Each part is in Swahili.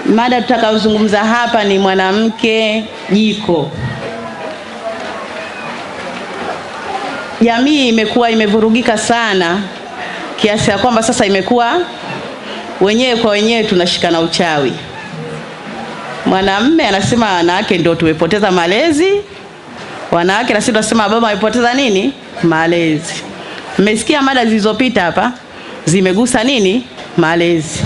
Mada tutakayozungumza hapa ni mwanamke jiko. Jamii imekuwa imevurugika sana kiasi ya kwamba sasa imekuwa wenyewe kwa wenyewe tunashikana uchawi. Mwanamme anasema wanawake ndio tumepoteza malezi, wanawake na sisi tunasema baba amepoteza nini? Malezi. Mmesikia mada zilizopita hapa zimegusa nini? Malezi.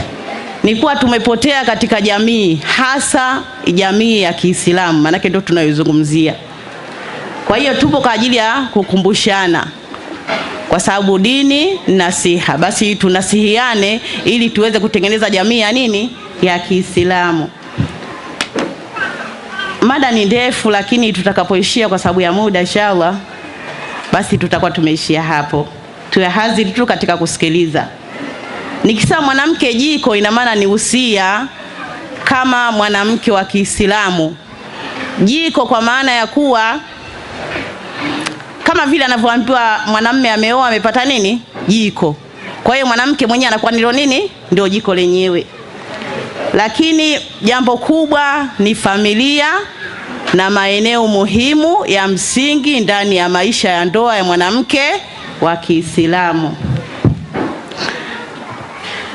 Ni kuwa tumepotea katika jamii, hasa jamii ya Kiislamu, maanake ndio tunayoizungumzia. Kwa hiyo tupo kwa ajili ya kukumbushana, kwa sababu dini nasiha. Basi tunasihiane ili tuweze kutengeneza jamii ya nini? Ya Kiislamu. Mada ni ndefu, lakini tutakapoishia kwa sababu ya muda inshallah, basi tutakuwa tumeishia hapo. Tuyahadhiri tu katika kusikiliza. Nikisema mwanamke jiko, ina maana ni usia kama mwanamke wa Kiislamu. Jiko kwa maana ya kuwa kama vile anavyoambiwa mwanamume ameoa amepata nini? Jiko. Kwa hiyo mwanamke mwenyewe anakuwa ndio nini? Ndio jiko lenyewe. Lakini jambo kubwa ni familia na maeneo muhimu ya msingi ndani ya maisha ya ndoa ya mwanamke wa Kiislamu.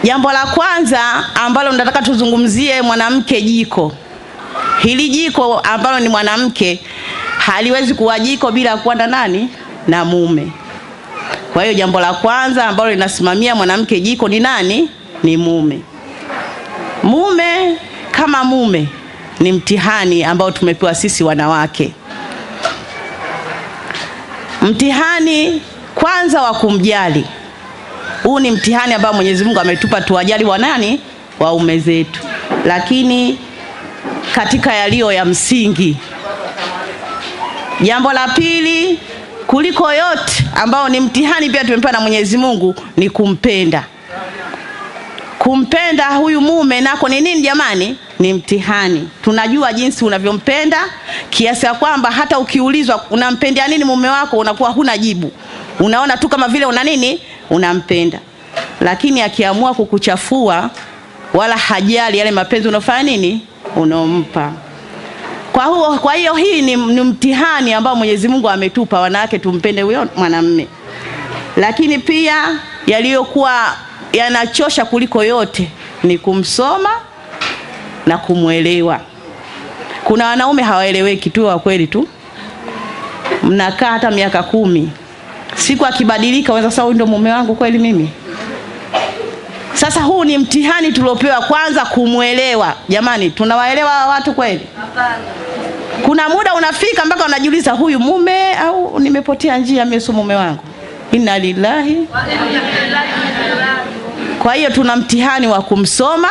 Jambo la kwanza ambalo nataka tuzungumzie mwanamke jiko. Hili jiko ambalo ni mwanamke haliwezi kuwa jiko bila kuwa na nani? Na mume. Kwa hiyo jambo la kwanza ambalo linasimamia mwanamke jiko ni nani? Ni mume. Mume kama mume ni mtihani ambao tumepewa sisi wanawake. Mtihani kwanza wa kumjali. Huu ni mtihani ambao Mwenyezi Mungu ametupa tuwajali wa nani? Waume zetu. Lakini katika yaliyo ya msingi. Jambo la pili kuliko yote ambao ni mtihani pia tumepewa na Mwenyezi Mungu ni kumpenda. Kumpenda huyu mume nako ni nini jamani? Ni mtihani. Tunajua jinsi unavyompenda kiasi ya kwamba hata ukiulizwa unampendea nini mume wako unakuwa huna jibu. Unaona tu kama vile una nini? Unampenda. Lakini akiamua kukuchafua wala hajali yale mapenzi unafanya nini? Unompa. Kwa hiyo hii ni mtihani ambao Mwenyezi Mungu ametupa wanawake tumpende huyo mwanamume. Lakini pia yaliyokuwa yanachosha kuliko yote ni kumsoma na kumuelewa. Kuna wanaume hawaeleweki tu, wa kweli tu. Mnakaa hata miaka 10. Siku akibadilika unaweza sasa huyu ndio mume wangu kweli mimi? Sasa huu ni mtihani tuliopewa kwanza kumuelewa. Jamani, tunawaelewa watu kweli? Hapana. Kuna muda unafika mpaka unajiuliza huyu mume au nimepotea njia mimi sio mume wangu. Inna lillahi. Kwa hiyo tuna mtihani wa kumsoma,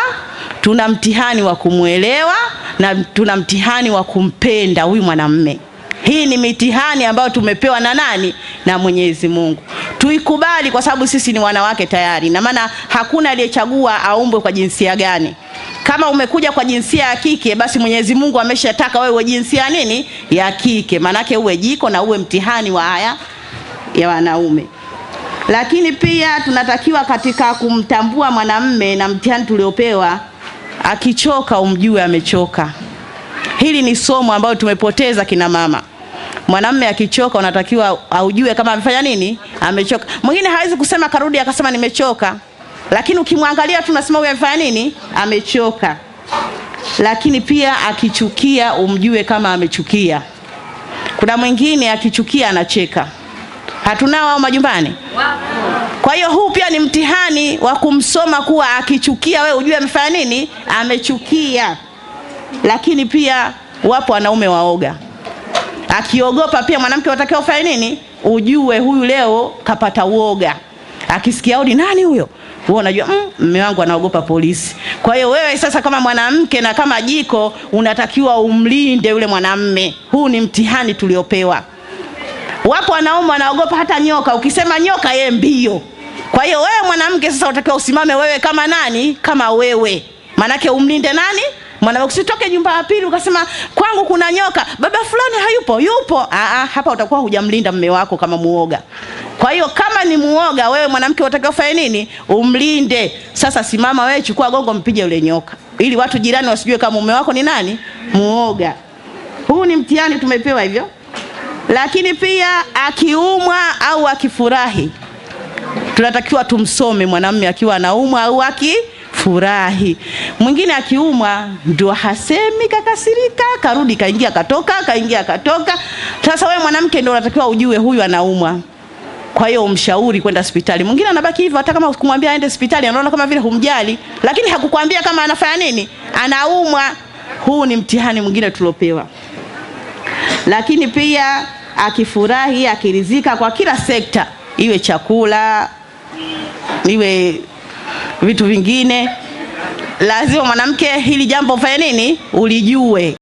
tuna mtihani wa kumuelewa na tuna mtihani wa kumpenda huyu mwanamume. Hii ni mitihani ambayo tumepewa na nani? Na Mwenyezi Mungu. Tuikubali kwa sababu sisi ni wanawake tayari. Na maana hakuna aliyechagua aumbwe kwa jinsia gani. Kama umekuja kwa jinsia ya kike basi Mwenyezi Mungu ameshataka wewe uwe jinsia nini? Ya kike. Maanake uwe jiko na uwe mtihani wa haya ya wanaume. Lakini pia tunatakiwa katika kumtambua mwanamume na mtihani tuliopewa, akichoka umjue amechoka. Hili ni somo ambalo tumepoteza kina mama. Mwanamume akichoka unatakiwa aujue kama amefanya nini? Amechoka. Mwingine hawezi kusema karudi akasema nimechoka. Lakini ukimwangalia tu unasema huyu amefanya nini? Amechoka. Lakini pia akichukia umjue kama amechukia. Kuna mwingine akichukia anacheka. Hatunao hao majumbani? Kwa hiyo huu pia ni mtihani wa kumsoma kuwa akichukia wewe ujue amefanya nini? Amechukia. Lakini pia wapo wanaume waoga. Akiogopa pia mwanamke unatakiwa ufanye nini? Ujue huyu leo kapata uoga. Akisikia hodi nani huyo? Wewe unajua mume wangu anaogopa polisi. Kwa hiyo wewe sasa kama mwanamke na kama jiko unatakiwa umlinde yule mwanamme. Huu ni mtihani tuliopewa. Wapo wanaume wanaogopa hata nyoka. Ukisema nyoka yeye mbio. Kwa hiyo wewe mwanamke sasa unatakiwa usimame wewe kama nani? Kama wewe. Manake umlinde nani? Mwanamke. Usitoke nyumba ya pili ukasema kwangu kuna nyoka, baba fulani hayupo, yupo. Hapa utakuwa hujamlinda mume wako kama muoga. Kwa hiyo kama ni muoga wewe mwanamke unatakiwa ufanye nini? Umlinde. Sasa simama wewe, chukua gongo mpige yule nyoka. ili watu jirani wasijue kama mume wako ni nani, muoga. Huu ni mtihani tumepewa hivyo. Lakini pia akiumwa au akifurahi, tunatakiwa tumsome mwanamume akiwa anaumwa au akifurahi. Mwingine akiumwa ndio hasemi, kakasirika, karudi, kaingia, katoka, kaingia, katoka. Sasa wewe mwanamke ndio unatakiwa ujue huyu anaumwa, kwa hiyo umshauri kwenda hospitali. Mwingine anabaki hivyo, hata kama kumwambia aende hospitali anaona kama vile humjali, lakini hakukwambia kama anafanya nini, anaumwa. Huu ni mtihani mwingine tuliopewa. Lakini pia akifurahi, akiridhika kwa kila sekta, iwe chakula, iwe vitu vingine, lazima mwanamke hili jambo ufanye nini, ulijue.